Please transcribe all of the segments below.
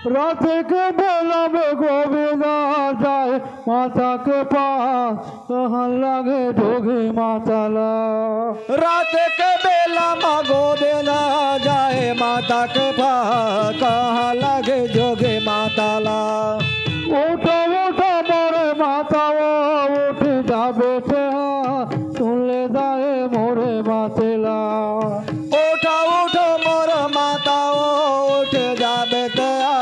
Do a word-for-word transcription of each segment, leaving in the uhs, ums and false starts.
रात के बेला में गोविंदा जाए माता के पास, कहन लगे जोगी माता ला। रात के बेला में गोविंदा जाए माता के पास, कहन लगे जोगी माता ला। उठ उठ मोरे माता वो, उठ जाबे ते हा, सुन ले जाए मोरे बाते ला। उठ उठ मोर माता वो, उठ जाबे ते हा,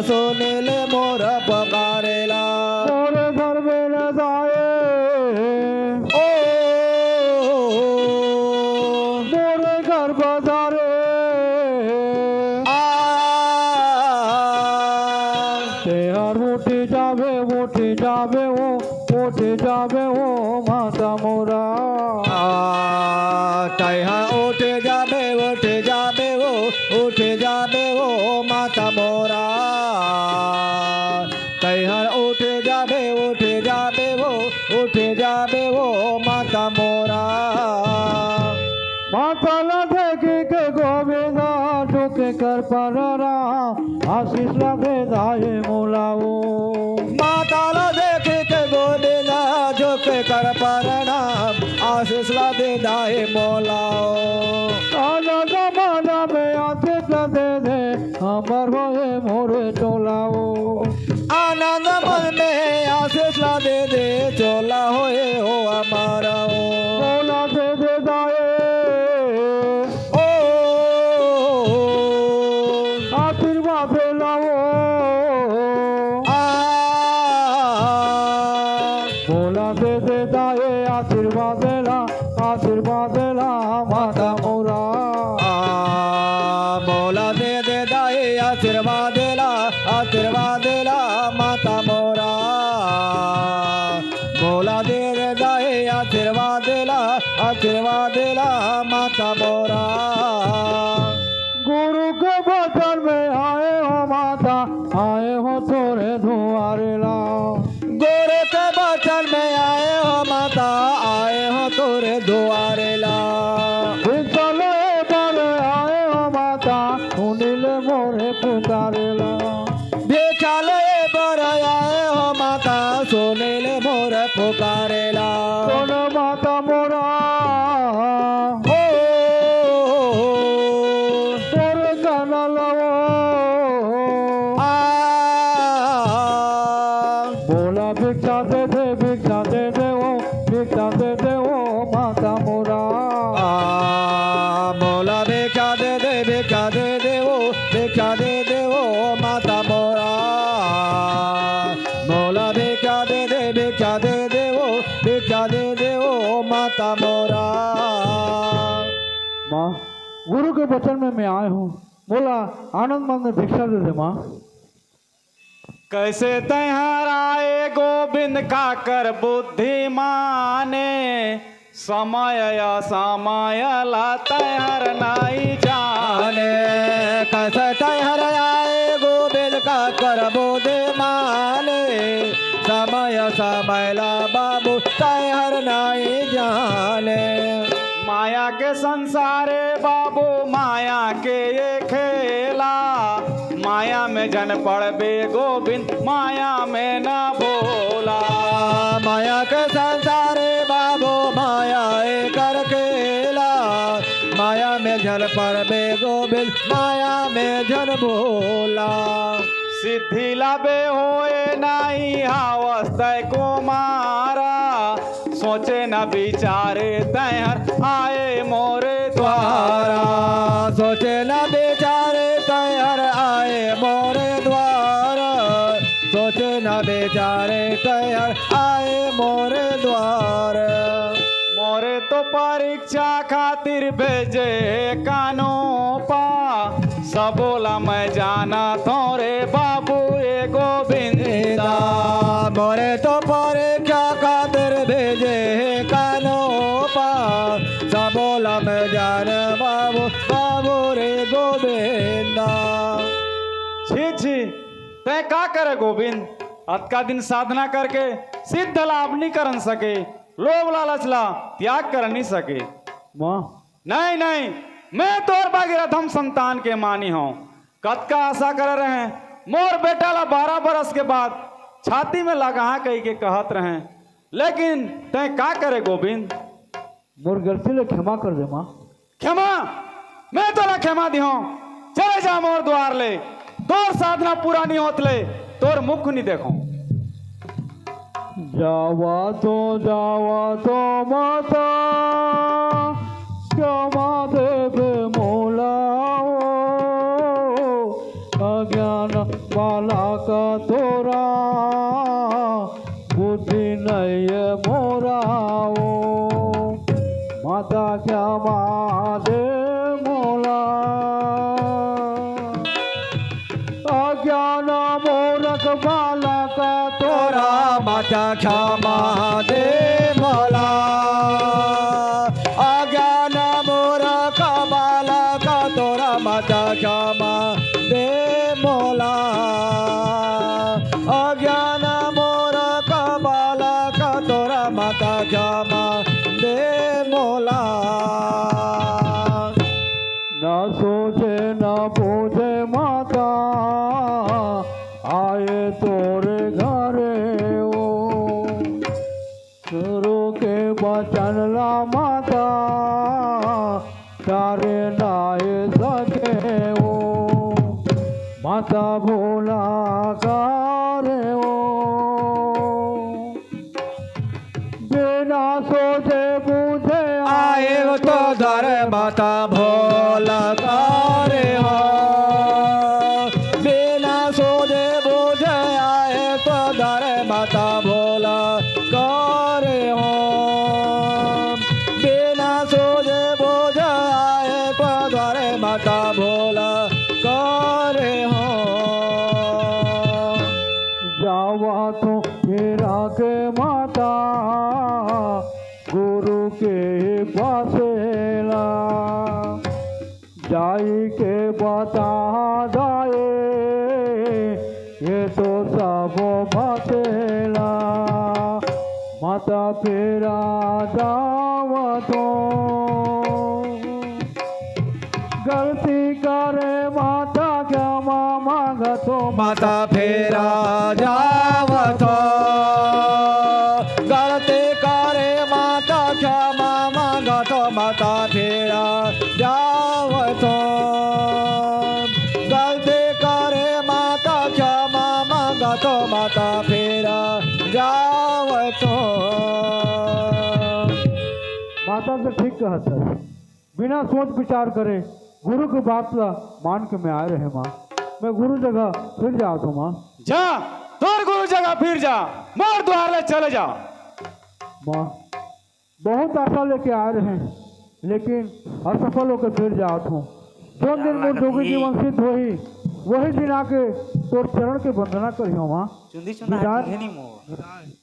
सुन ले मोर पुकारे ला। मोरे घर में न जाए, ओ मोरे घर बजारे। आ तेहर उठ जाबे, उठ जाबे वो, उठ जाबे वो माता मोरा। आ, तैहा उठ जाबे, उठ जाबे वो, उठ जाबे वो माता मोरा। तैहा उठ जाबे, उठ जाबे वो, उठ जाबे वो माता मोरा। माता ला देखी के गोविंदा झुके कर परना, आशीष ला दे दाए मोला वो। माता ला देखी के गोविंदा झुके कर परना, आशीष ला दे दाए मोला वो। आनंद मन में आशीष ला दे दे, अमर होए मोरे टोला वो। आनंद मन में आशीष ला दे दे, चोला होए हो हमारा हो। मोला दे दे दाए, ओ आशीर्वाद लाओ। आ मोला दे दे दाए आशीर्वाद ला, आशीर्वाद ला माता मोरा। आ मोला दे दे दाए आशीर्वाद ला, आशीर्वाद ला माता मोरा। मोला दे दे दाए आशीर्वाद ला, आशीर्वाद ला माता मोरा। गुरु के बचन में आए हो माता, आए हो तोरे दुआरे ला। गुरु के बचन में आए हो माता, आए हो तोरे दुआरे ला। भिक्षा ले बर आए हो माता, सुन ले मोरे पुकारे ला। भिक्षा ले बर आए हो माता, सुन ले मोरे पुकारे ला। सुन माता मोरा, ओ तोरे गाना लाओ। आ मोला भिक्षा दे दे, भिक्षा दे दे ओ, भिक्षा दे दे ओ माता मोरा। आ मोला भिक्षा दे दे, भिक्षा दे दे ओ, भिक्षा दे दे ओ माता मोरा। मोला भिक्षा दे दे, भिक्षा दे दे ओ, भिक्षा दे दे ओ माता मोरा। माँ, गुरु के बचन में मैं आए हूँ, मोला आनंद मन में भिक्षा दे दे माँ। कैसे तैहर आए गोविंद काकर बुद्धिमाने, समय अ समय ला तैहर नाई जाने। कैसे तैहर आए गोविंद काकर बुद्धिमाने, समय समय ला बाबू तैहर नाई जाने। माया के संसारे बाबू माया के ये खेला, माया में झन पड़बे गोविंद, माया में ना भोला। माया के संसारे बाबू माया एकर खेला, माया में झन पड़बे गोविंद, माया में झन भोला। सिद्धि लाबे होए नाही हावस तै कुमारा, सोचे न बिचारे तैहर आए मोरे द्वारा। सोचे न बिचारे तैहर आए मोरे द्वारा। सोचे न बिचारे तैहर आए मोरे द्वारा। मोरे तो परीक्षा खातिर भेजे कानोपा, सबो ला मैं जानत हौं रे बाबू ए गोविंदा। मोरे तो परीक्षा खातिर भेजे हे कानोपा, सबो ला मैं जान बाबू, बाबू रे गोविंदा। छी छी, तैं का करे गोविंद? अतका दिन साधना करके सिद्ध लाभ नी करन सके, लोभ लालच ला त्याग कर नी सके। माँ, नहीं, नहीं, मैं तोर भागीरथ हम संतान के मानी हौं। कतका आशा करे रहें, मोर बेटा ला बारह बरस के बाद छाती में लगाहा कहिके कहत रहें, लेकिन तैं का करे गोविंद? मोर गलती ले क्षमा कर दे माँ। क्षमा? मैं तोला क्षमा दिहों? चले जा मोर द्वार ले, तोर साधना पूरा नी होत ले तोर मुख नी देखों। जावत हों, जावत हों माता, क्षमा देबे मोला ओ। अज्ञान बालक तोरा, बुद्धि नइये मोरा ओ। माता क्षमा दे मोला। अज्ञान मूरख बालक तोरा, माता क्षमा दे मोला। अज्ञान मूरख बालक तोरा, माता क्षमा दे मोला। अज्ञान मूरख बालक तोरा, माता क्षमा दे मोला। ना सोचे ना बूझे माता, आए तोरे घरे ओ। गुरु के बचन ला माता, टारे नाय सके ओ। माता भोला करे ओ। बिना सोचे बूझे आए तो दर माता भोला करे ओ। बिना सोचे बूझे आए तो दर माता भोला करे ओ। बिना सोचे बूझे आए तो दर माता भोला करे ओ। जावत हों फेरा के माता, गुरु के पासे ला। जाई के बता दाए, ये तो सब बाते ला। माता फेरा जावत हों। गलती करे माता क्षमा मांगत हों। माता फेरा जावत हों। गलती करे माता क्षमा मांगत हों। माता फेरा जावत हों। गलती करे माता क्षमा मांगत हों। माता फेरा जावत हों। माता तो ठीक कहत हे। बिना सोच विचार करे गुरु के बात ला मान के मैं आए रहें माँ। मैं गुरु जगह फिर जात हों माँ। जा, तोर गुरु जगह फिर जा, मोर द्वार ले चले जा। माँ, बहुत आशा लेके आए रहें, लेकिन असफल होके फिर जात हों। जोन दिन मोर जोगी जीवन सिद्ध होही, वही दिन आके तोर चरण के वंदना करिहों माँ। चुंदी चुंदा विदाई। हाथ नहीं मोर।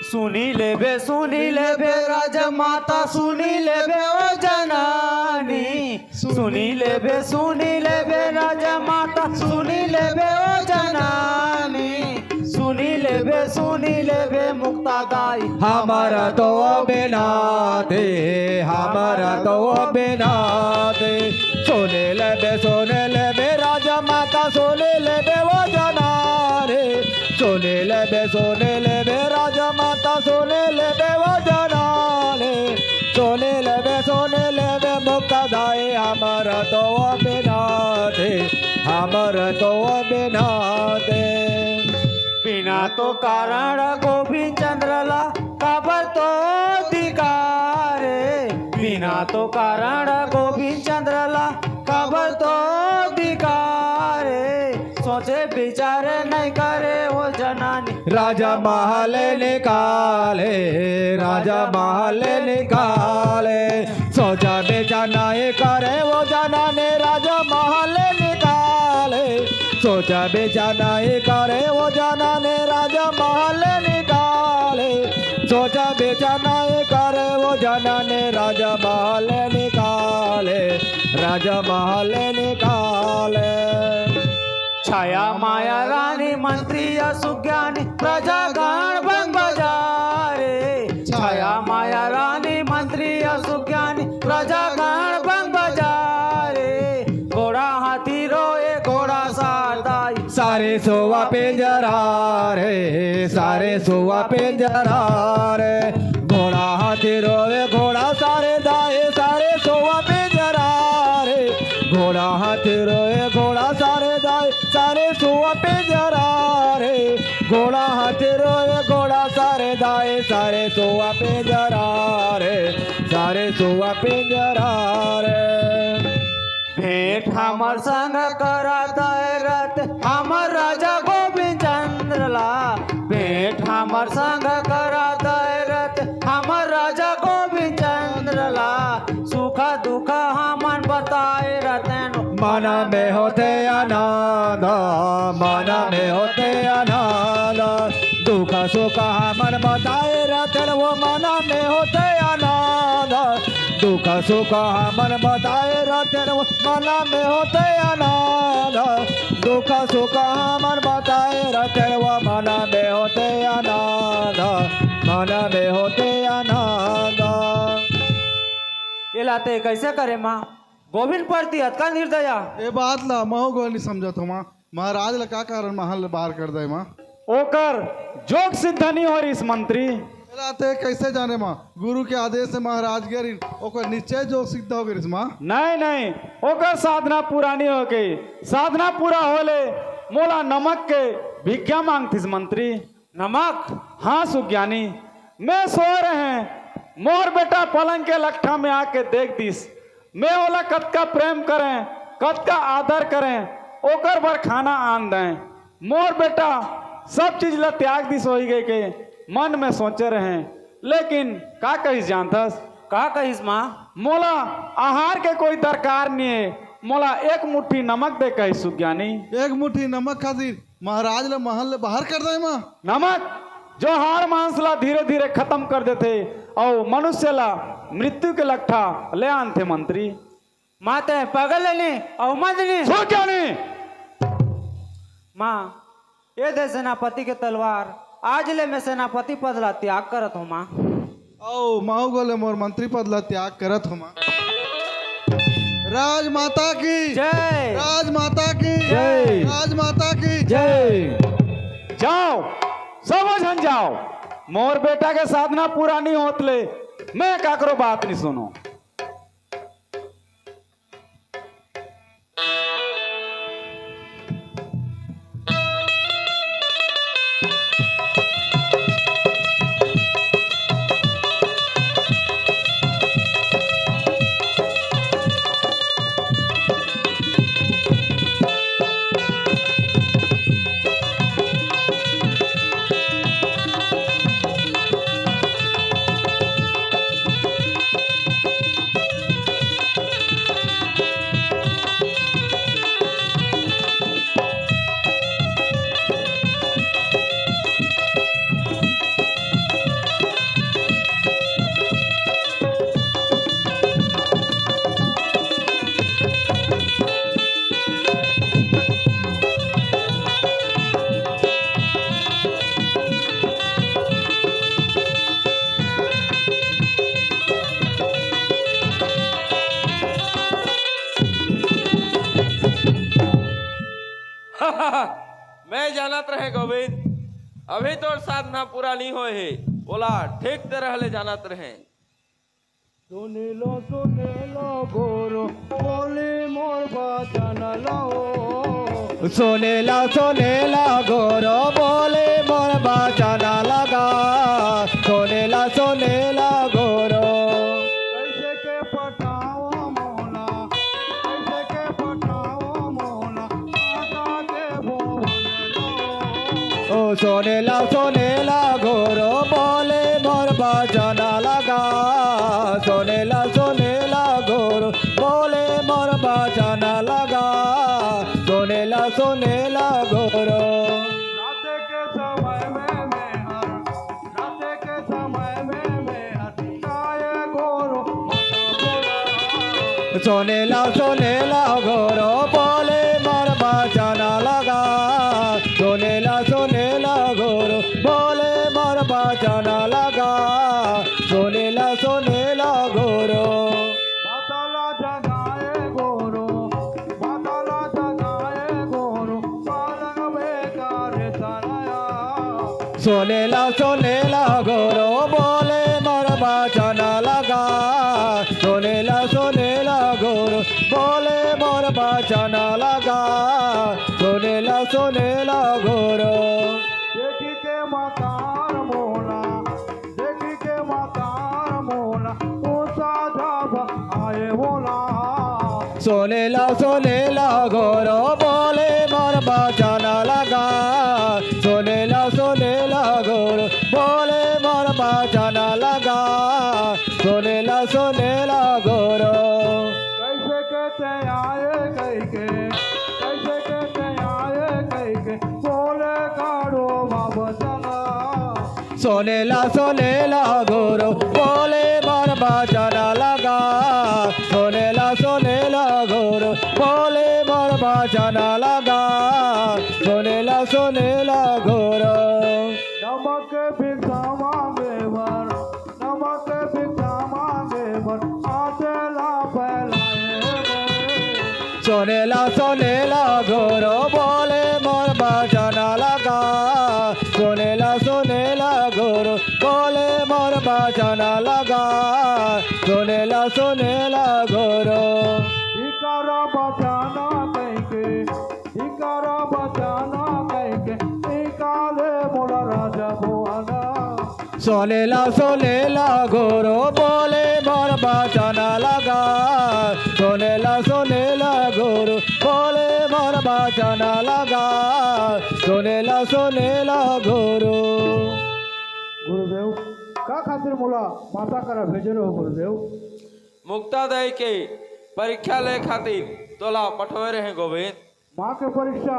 सुनी लेबे, सुनी लेबे राजा माता, सुनी लेबे ओ जनानी। सुनी लेबे, सुनी लेबे राजा माता, सुनी लेबे ओ जनानी। सुनी लेबे, सुनी लेबे मुक्ता दाई। हमर तो बिनती, हमर तो बिनती। सुनी लेबे, सुनी लेबे राजा माता, सुनी लेबे ओ जनानी। सुनी लेबे, सुनी लेबे राजा माता, सुनी लेबे ओ जनानी। सुनी लेबे, सुनी लेबे मुक्ता दाई, हमर तो बिनती, हमर तो बिनती। बिना तो कारण गोविंद चंद्र ला काबर तो धिक्कार हे। बिना तो कारण गोविंद चंद्र ला काबर तो धिक्कार हे। सोचे विचारे नहीं करे वो जनानी। राजा महल निकाले, राजा महल निकाले। सोचा विचार नहीं करे वो जनानी, राजा महल निकाले। सोचा विचार नहीं करे वो जनानी, राजा महल निकाले। सोचा विचार नहीं करे वो जनानी, राजा महल निकाले, राजा महल निकाले। छाया माया रानी मंत्री या सुज्ञानी, प्रजागण भंग बजारे। छाया माया रानी मंत्री या सुज्ञानी, प्रजागण भंग बजारे। घोड़ा हाथी रोए घोड़ा सारदाई। सारे सोवा पिंजरा रे, सारे सोवा पिंजरा रे। घोड़ा हाथी रोए घोड़ा सारदाई, सारे सोवा पिंजरा रे। घोड़ा हाथी रोए घोड़ा सारदाई, सारे सोवा पिंजरा रे। घोड़ा हाथी रोए घोड़ा सारदाई, सारे सोवा पिंजरा रे, सारे सोवा पिंजरा रे। भेंट हमर संग करा दय रथ, हमर राजा गोविंद चंद्र ला। भेंट हमर संग करा दय रथ, हमर राजा गोविंद चंद्र ला। सुख दुख हमन बताए रतन। मन में होथे आनंद, मन में होथे आनंद। दुख सुख हमन बताए रतन, वो मन में होथे आनंद। दुख सुख हमन बताए रतन, वो मन में होथे आनंद। दुख सुख हमन बताए रतन, वो मन में होथे आनंद। मन में होथे आनंद। एला ते कइसे करे माँ? गोविंद प्रति अतका निर्दया। ए बात ला महू गोल नइ समझत हों माँ। महाराज ला का कारण महल ले बाहर कर दय माँ? ओकर जोग सिद्ध नइ होय रिहिस मंत्री। एला ते कइसे जाने माँ? गुरु के आदेश से महाराज गे रिहिन, ओकर निश्चय जोग सिद्ध हो गे रिहिस माँ। नहीं, नहीं, ओकर साधना पूरा नइ होय के। साधना पूरा होय ले मोला नमक के भिख्या मांगतिस मंत्री। नमक? हाँ सुज्ञानी, मैं सोए रहें, मोर बेटा पलंग के लकठा में आके देख दिस। मैं ओला कतका प्रेम करें, कतका आदर करें, ओकर बर खाना आन दें। मोर बेटा सब चीज ला त्याग दिस होही कहिके मन में सोचे रहें, लेकिन का कहिस जानथस? का कहिस माँ? मोला आहार के कोई दरकार नइ हे, मोला एक मुट्ठी नमक दे कहिस सुज्ञानी। एक मुट्ठी नमक खातिर महाराज ला महल ले बाहर कर दय माँ। नमक जो हाड़ मांस ला धीरे-धीरे खतम कर देथे अउ मनुष्य ला मृत्यु के लकठा ले आनथे मंत्री। माँ ते पगल ले नी अउ मत नी। सुज्ञानी। माँ, ए दे सेनापति के तलवार, आज ले मैं सेनापति पद ला त्याग करत हों माँ। अउ महू गोल ले मोर मंत्री पद ला त्याग करत हों माँ। राजमाता की जय। राजमाता की जय। राजमाता की जय। जाओ, सबो झन जाओ। मोर बेटा के साधना पूरा नइ होत ले मैं काकरो बात नइ सुनों। मैं जानत रहें गोविंद, अभी तोर साधना पूरा नइ होय हे, ओला ठीक तरह ले जानत रहें। सुन लो, सुन लो गुरु, बोली मोर बचन लो। सुनेला सुनेला गोरो बोले मोर बचन लगा, सुनेला सुनेला गोरो। कैसे के पटाओ मोला, कैसे के पटाओ मोला, माता के भोजन। ओ सुनेला सुनेला गोरो बोले मोर बचन लगा, सुनेला सुनेला गोरो बोले मोर बचन लगा, सुनेला सुनेला गोरो। रात के समय में मैं हर, रात के समय में मैं हर, गाए गोरो बोला। सुनेला सुनेला गोरो बोले मोर बचन लगा, सुनेला सुनेला गोरो बोले मोर बचन लगा, सुनेला सुनेला गोरो। माता ला जगाए गोरो, माता ला जगाए गोरो, पालक बेकार सराया। सुनेला सुनेला गोरो बोले मोर बचन लगा, सुनेला सुनेला गोरो बोले मोर बचन लगा, सुनेला सुनेला गोरो। देखी के मातार मोला, देखी के मातार मोला, ओ साधा आए बोला। सुनेला सुनेला गोरो बोले मोर बचन लगा, सुनेला सुनेला गोरो बोले मोर बचन लगा, सुनेला सुनेला गोरो। कैसे के ते आए कह के, कैसे के ते आए कह के, बोले काढ़ो बाबा चला। सुनेला सुनेला गोरो बोले मोर बचन लगा, सुनेला सुनेला गोरो बोले मोर बचन लगा, सुनेला सुनेला गोरो। नमक भिक्षा मांगे बर, नमक भिक्षा मांगे बर, आते ला फैलाए बर। सुनेला सुनेला गोरो बोले मोर बचन लगा, सुनेला सुनेला गोरो बोले मोर बचन लगा, सुनेला सुनेला गोरो। धिकारा बचाना कह के, धिकारा बचाना कह के, निकाले मोला राजा भुवना। सुनेला सुनेला गोरो बोले मोर बचन लगा, सुनेला सुनेला गोरो बोले मोर बचन लगा, सुनेला सुनेला गोरो। गुरुदेव, का खातिर मोला माता करा भेजे रहो गुरुदेव? मुक्ता दाई के परीक्षा ले खातिर तोला पठोए रहे गोविंद। माँ के परीक्षा?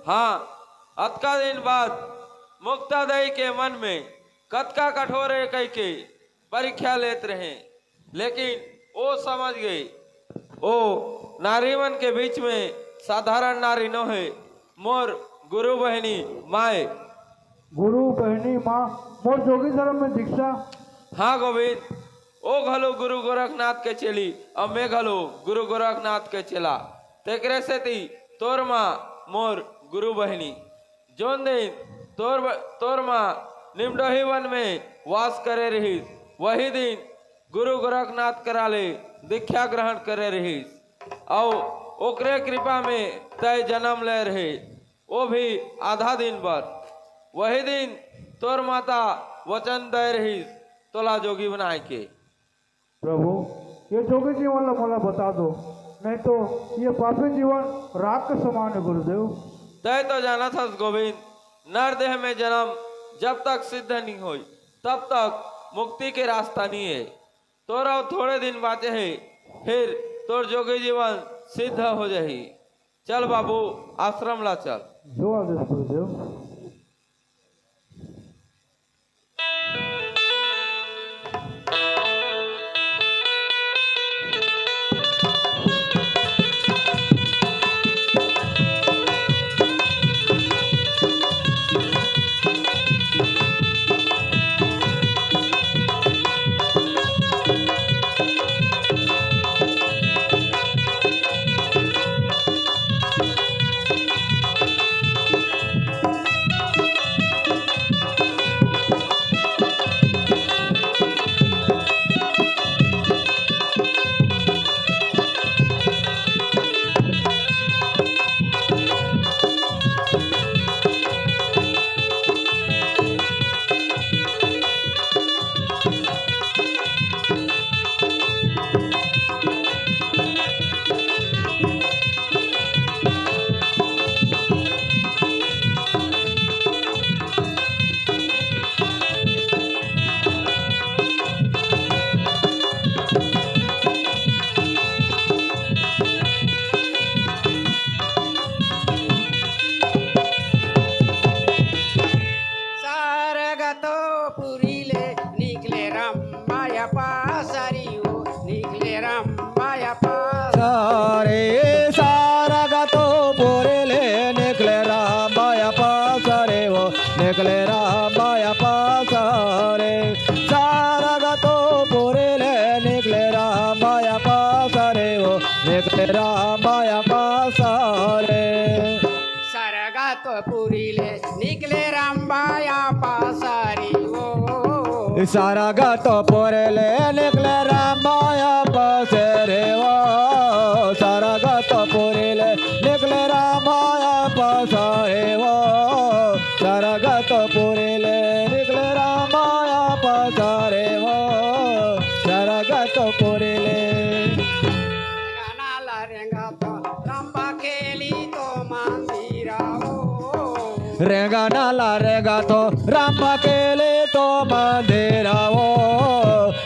हाँ, अतका दिन बाद मुक्ता दाई के मन में कतका कठोर हे कहिके परीक्षा लेत रहे, लेकिन ओ समझ गई, ओ नारी मन के बीच में साधारण नारी नोहे, मोर गुरु बहिनी माय। गुरु बहिनी माँ, मोर जोगी धर्म में दीक्षा। हाँ गोविंद, ओ घलो गुरु गोरखनाथ के चेली, अउ मैं घलो गुरु गोरखनाथ के चेला। तेकरे सेती तोर माँ मोर गुरु बहिनी। जोन दिन तोर ब-, तोर माँ निमडोही वन में वास करे रहिस, वही दिन गुरु गोरखनाथ करा ले दीक्षा ग्रहण करे रहिस, अउ ओकरे कृपा में तय जन्म ले रहे, वो भी आधा दिन बर। वही दिन तोर माता वचन दे रहिस तोला जोगी बनाए के। प्रभु, ये जोगी जीवन ला मोला बता दो, नहीं तो ये पापी जीवन राख के समान है गुरुदेव। तय तो जानत हस गोविंद, नर देह में जन्म जब तक सिद्ध नहीं होई, तब तक मुक्ति के रास्ता नहीं है। तोर अउ थोड़े दिन बाचे हे, फिर तोर जोगी जीवन सिद्ध हो जाही। चल बाबू, आश्रम ला चल। जो आदेश गुरुदेव। पासरी वो निकले रंबा या पासरे। सारगत पुरी ले निकले रंबा या पासरे वो, निकले रंबा या पासरे। सारगत पुरी ले निकले रंबा या पासरे वो, निकले रंबा या पासरे। सरगत पुरी ले निकले रंबा या पासरी वो। सरगत पुरी ले निकले रंबा या पासरे वो। सरगत पुरी ले निकले रंबा या पासरे वो। सरगत पुरी ले निकले रंबा या पासरे वो। सरगत पुरी ले। गाना ला रेंगा तो रंबा केली तो मंदिरा वो। रेंगा नाला रेंगा तो रंबा केली तो मंदिरा वो।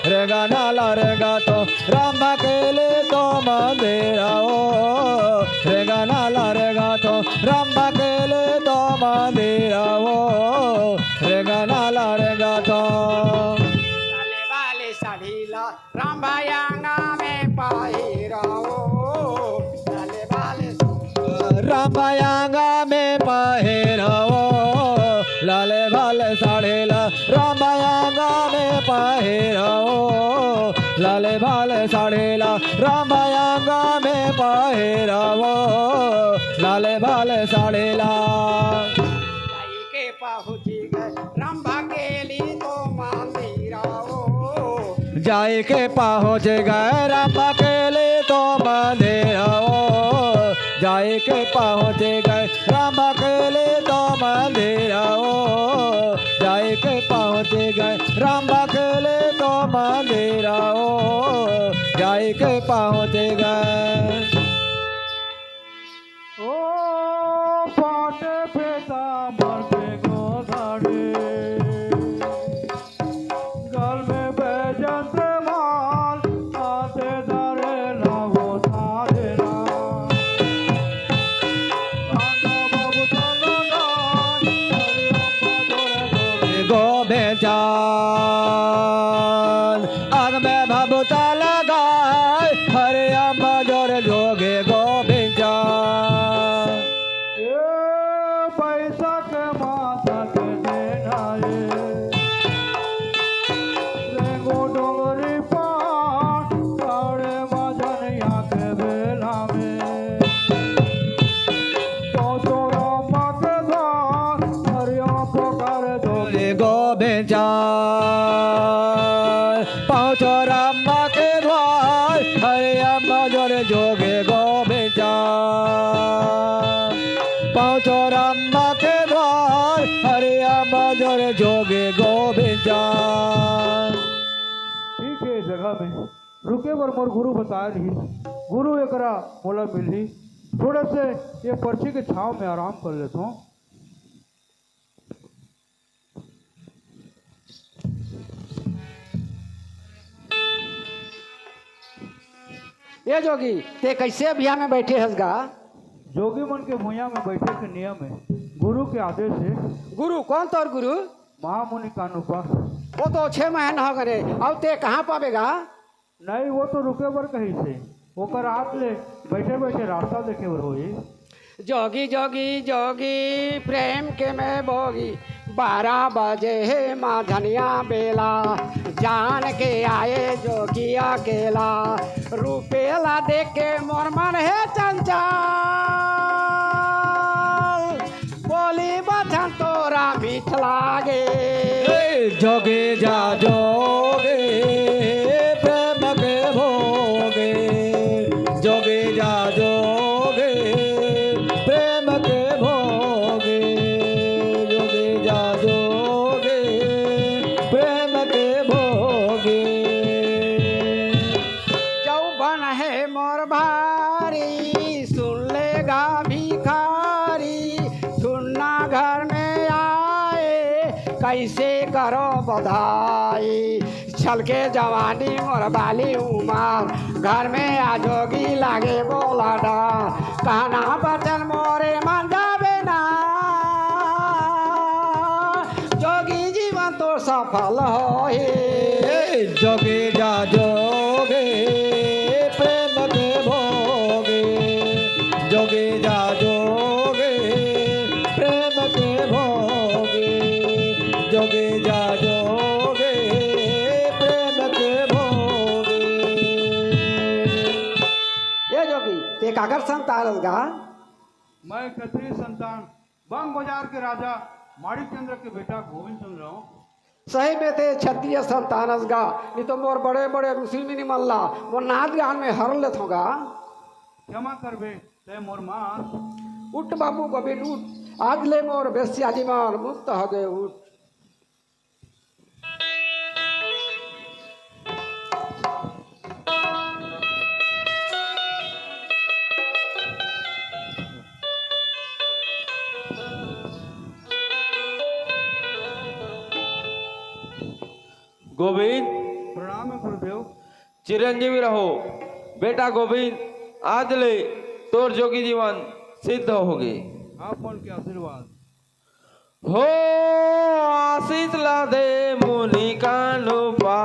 रेंगा नाला रेंगा तो रंबा केली तो मंदिरा वो। रेंगा नाला रेंगा तो रंबा केली तो मंदिरा वो। रेंगा नाला रेंगा तो। लाले वाले साड़ी ला रंबा अंगा में पहिरावो। लाले वाले रंबा अंगा में पहिरावो। लाले वाले साड़ी ला रंबा अंगा में पहिरावो। लाले वाले साड़ी ला रंबा अंगा में पहिरावो। लाले वाले साड़ी ला। जाई के पहुँची गए रंबा केली तो मंदिरा वो। जाई के पहुँची गए रंबा केली तो मंदिरा वो। जाई के पहुँची गए रंबा केली तो मंदिरा वो। जाई के पहुँची गए रंबा केली तो मंदिरा वो। जाई के पहुँची गए। ओ पाटे पेता मर के गोदाड़े, गल में बैजंत माल, आते दरे ना वो तारे ना। आंदा बाबू ताला ना, हरि अम्मा जोरे जोरे। गोबेचान, आग में बाबू ताला गाय, हरि अम्मा जोरे जोगे गोबेचान। ए पैसा के माता के देना ए। रेंगो डोंगरी पार, साढ़े मजनिया के बेला में। तो तोरा माँ के धार, हरिया पुकार दो। गोबेचान। पहुँचो रम्मा के द्वार, हरि अम्मा जोरे जोगे गोबेचान। पहुँचो रम्मा के द्वार, हरि अम्मा जोरे जोगे गोबेचान। ठीक है, जगह में रुके बर मोर गुरु बताए रहिस, गुरु एकरा मोला मिलही। थोड़ा से ये पर्ची के छांव में आराम कर लेथों। ए जोगी, ते कइसे भुइयां में बइठे हस गा? जोगी मन के भुइयां में बइठे के नियम हे, गुरु के आदेश हे। गुरु? कोन तोर गुरु? महामुनि कानुपा। वो तो छे महीन हो गए, अउ ते कहाँ पाबे गा? नहीं, वो तो रुके बर कहिस हे, ओकर आत ले बइठे-बइठे रास्ता देखे बर होही। जोगी, जोगी, जोगी, प्रेम के मैं भोगी, बारह बजे हे मझनिया बेला, जान के आए जोगी अकेला, रुपया ला देख के मोर मन हे चंचल। बोली बचन तोरा मीठ लागे। ए, जोगी जा जोगी, प्रेम के भोगी। जोगी जा जोगी, प्रेम के भोगी। जोगी जा जोगी, प्रेम के भोगी। जौवन हे मोर भारी, सुन ले गा भिखारी, सुनना घर में आए, कइसे करो बधाई। छलके जवानी मोर बाली उमर, घर में आ जोगी लागे बोला डर। कहना बचन मोरे मन जाबे ना, जोगी जीवन तो सफल होही। जोगी जा जोगी प्रेम के भोगी, जोगी जा जोगी प्रेम के भोगी, जोगी जा जोगी प्रेम के भोगी। ए जोगी, ते काकर संतान हस गा? मैं क्षत्रिय संतान, बंग बाजार के राजा माणिक चंद्र के बेटा गोविंद चंद्र हूँ। सही में ते क्षत्रिय संतान हस गा, नहीं तो मोर बड़े बड़े ऋषि मुनि मन ला मोर नाच गान में हर लेथों गा। क्षमा करबे, ते मोर माँ। उठ बाबू गोविंद उठ, आज ले मोर वेश्या जीवन मुक्त हो गए उठ। गोविंद। प्रणाम गुरुदेव। चिरंजीवी रहो बेटा गोविंद, आज ले तोर जोगी जीवन सिद्ध होगे। आप मन के आशीर्वाद। हो आशीष ला दे मुनि कानुपा।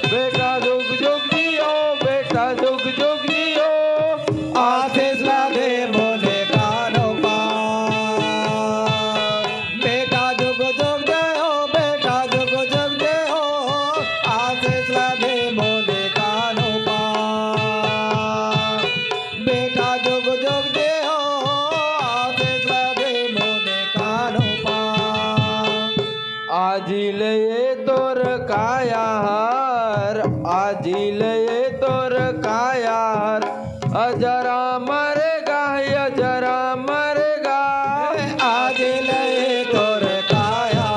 बेटा जुग जुग जियो, बेटा जुग जुग जियो। आशीष ला दे मुनि कानुपा। बेटा जुग जुग जियो, बेटा जुग जुग जियो। आशीष ला दे मुनि कानुपा। बेटा जुग जुग जियो, आशीष ला दे मुनि कानुपा। आजी ले ये तोर काया हर, आजी ले ये तोर काया हर, अजर अमर गा, अजर अमर गा। आजी ले ये तोर काया,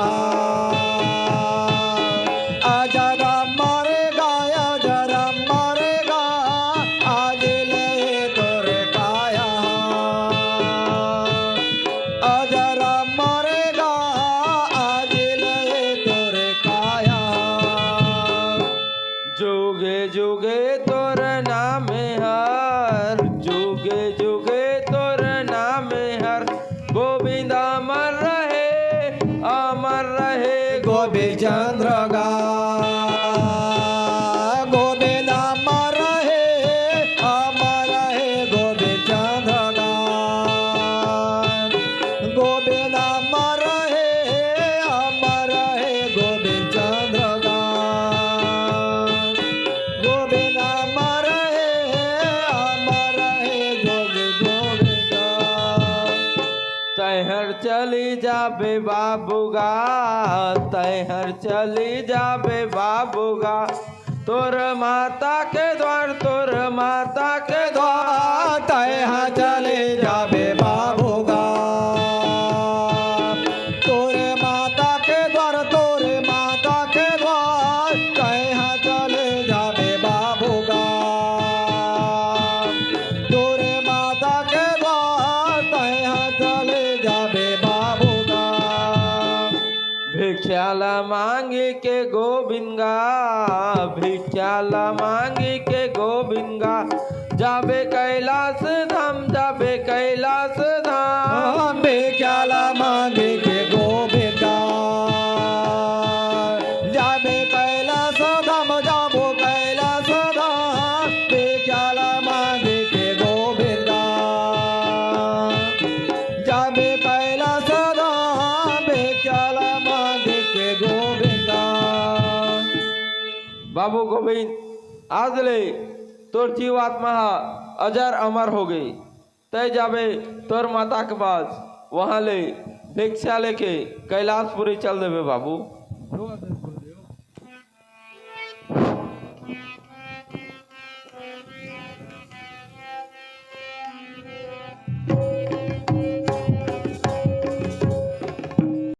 अजर अमर गा, अजर अमर गा। आजी ले ये तोर काया, अजर अमर गा। आजी ले ये तोर काया। जुगे जुगे तोर नाम हर, जुगे जुगे तोर नाम हर। गोविंद अमर रहे, अमर रहे गोविंद चंद्र गा। गोविंद अमर रहे, अमर रहे गोविंद चंद्र गा। गोविंद अमर रहे, अमर रहे गोविंद चंद्र गा। गोविंद अमर रहे, अमर रहे गोविंद, गोविंद। तैहर चली जाबे बाबू गा, तैहर चली जाबे बाबू गा। तोर माता के द्वार, तोर माता के द्वार, तैहा चले जाबे बाबू गा। तोर माता के द्वार, तोर माता के द्वार, तैहा चले जाबे बाबू गा। तोर माता के द्वार, तैहा चले जाबे बाबू गा। भिक्षा ला मांगे के गोविंद गा, भिक्षा ला मांगे के गोविंद गा, जाबे कैलाश धाम, जाबे कैलाश धाम। भिक्षा ला मांगे के गोविंद गा, जाबे कैलाश धाम, जाबो कैलाश धाम। भिक्षा ला मांगे के गोविंद गा, जाबे कैलाश धाम। भिक्षा ला मांगे के गोविंद गा। बाबू गोविंद, आज ले तोर जीवात्मा ह अजर अमर होगे। तै जाबे तोर माता के पास, वहां ले भिक्षा लेके कैलाशपुरी चल देबे बाबू।